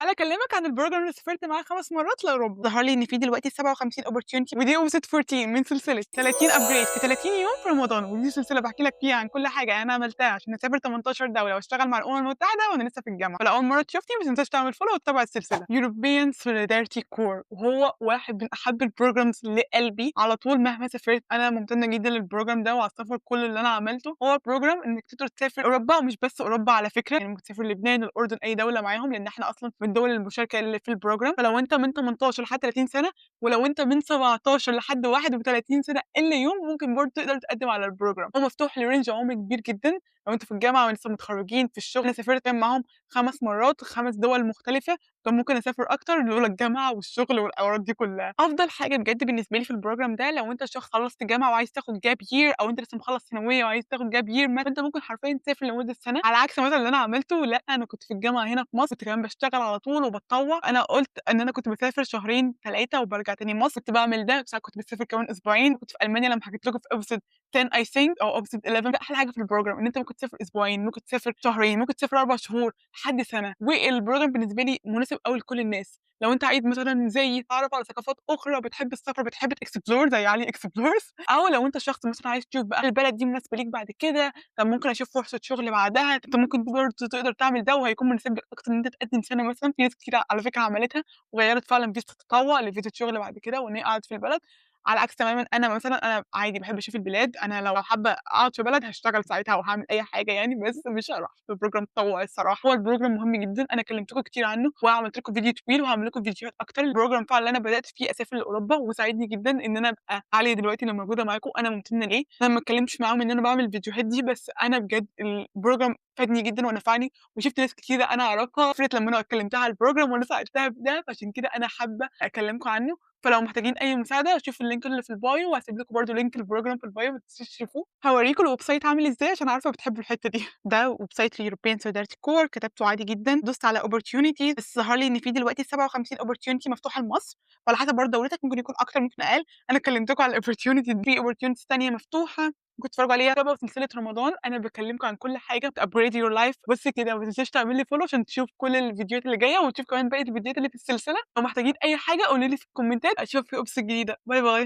أنا أكلمك عن الprogram اللي سافرت معاه 5 مرات لأوروبا. ظهر لي إن في دلوقتي 57 opportunity، ودي episode 14 من سلسلة 30 upgrade في 30 يوم في رمضان، ودي سلسلة باحكي لك فيها عن كل حاجة أنا عملتها عشان أسافر 18 دولة وأشتغل مع الأمم المتحدة وأنا لسه في الجامعة. فلو أول مرة تشوفني، ما تنساش تعمل follow وتتابع السلسلة. European Solidarity Corps، وهو واحد من أحب الprograms لقلبي. على طول مهما سافرت، أنا ممتنة جدًا للprogram ده وعلى السفر كله اللي أنا عملته. هو program إنك تقدر تسافر أوروبا، ومش بس أوروبا على فكرة، يعني ممكن تسافر لبنان، الأردن، أي دولة معاهم، لإن إحنا أصلًا من الدول المشاركة اللي في الprogram. فلو أنت من 18 لحد 30 سنة، ولو أنت من 17 لحد 31 سنة إلا يوم، ممكن برضه تقدر تقدم على الprogram. هو مفتوح لrange عمري كبير جدًا، لو أنتم في الجامعة ولسه متخرجين، في الشغل. أنا سافرت معاهم 5 مرات، 5 دول مختلفة، كان ممكن أسافر أكتر لولا الجامعة والشغل والحوارات دي كلها. أفضل حاجة بجد بالنسبة لي في الprogram ده، لو أنت شخص خلصت جامعة وعايز تاخد gap year، أو أنت لسه مخلص ثانوية وعايز تاخد gap year مثلًا، أنت ممكن حرفيًا تسافر لمدة سنة، على عكس مثلًا اللي أنا عملته. لأ، أنا كنت في الجامعة هنا في مصر، كنت كمان باشتغل على طول وباتطوع. أنا قُلت إن أنا كنت باسافر شهرين، 3 وبارجع تاني مصر، كنت باعمل ده، ساعات كنت باسافر كمان أسبوعين. كنت في ألمانيا لمّا حكيت لكم في episode 10 I think أو episode 11. ده أحلى حاجة في الprogram، إن أنت ممكن تسافر أسبوعين، ممكن تسافر شهرين، ممكن تسافر 4 شهور لحد سنة. والprogram بالنسبة لي مناسب أوي لكل الناس. لو أنت عايز مثلًا زيي تتعرف على ثقافات أخرى، بتحب السفر، بتحب تexplore زي علي explores، أو لو أنت شخص مثلًا عايز تشوف بقى البلد دي مناسبة ليك بعد كده، طب ممكن أشوف فرصة شغل بعدها، أنت ممكن برضه تقدر تعمل ده، وهيكون مناسب لك أكتر إن أنت تقدم سنة مثلًا. في ناس كتيرة على فكرة عملتها وغيّرت فعلًا فيزا التطوع لفيزا شغل بعد كده، وإن هي قعدت في البلد. على عكس تمامًا أنا مثلًا، أنا عادي باحب أشوف البلاد. أنا لو حابة أقعد في بلد هاشتغل ساعتها وهاعمل أي حاجة يعني، بس مش هاروح في program تطوعي الصراحة. هو الprogram مهم جدًا، أنا كلمتكم كتير عنه وعملت لكم فيديو طويل وهاعمل لكم فيديوهات أكتر. الprogram فعلًا اللي أنا بدأت فيه أسافر لأوروبا وساعدني جدًا إن أنا أبقى عالية دلوقتي اللي موجودة معاكم، أنا ممتنة ليه. أنا ما اتكلمتش معاهم إن أنا باعمل الفيديوهات دي، بس أنا بجد الprogram فادني جدًا ونفعني، وشُفت ناس كتيرة أنا أعرفها فرحت لمّا أنا كلمتها على الprogram وأنا ساعدتها في ده، فعشان كده أنا حابة أكلمكم عنه. فلو محتاجين أي مساعدة، شوفوا الlink اللي في الbio، وهاسيب لكم برضه link الprogram في الbio، ما تنسوش تشوفوه. هاوريكم الwebsite عامل إزاي عشان عارفة بتحبوا الحتة دي. ده website الEuropean Solidarity Corps، كتبته عادي جدًا، دوست على opportunities، بس ظهر لي إن في دلوقتي 57 opportunity مفتوحة لمصر، وعلى حسب برضه دولتك ممكن يكون أكتر، ممكن أقل. أنا كلمتكم على الopportunity، في opportunities تانية مفتوحة ممكن تتفرجوا عليها. تابعوا سلسلة رمضان، أنا باكلمكم عن كل حاجة تupgrade your life. بس كده، ما تنساش تعمل لي follow عشان تشوف كل الفيديوهات اللي جاية وتشوف كمان باقي الفيديوهات اللي في السلسلة. لو محتاجين أي حاجة قولوا لي في الكومنتات. أشوفكم في episode جديدة. bye bye.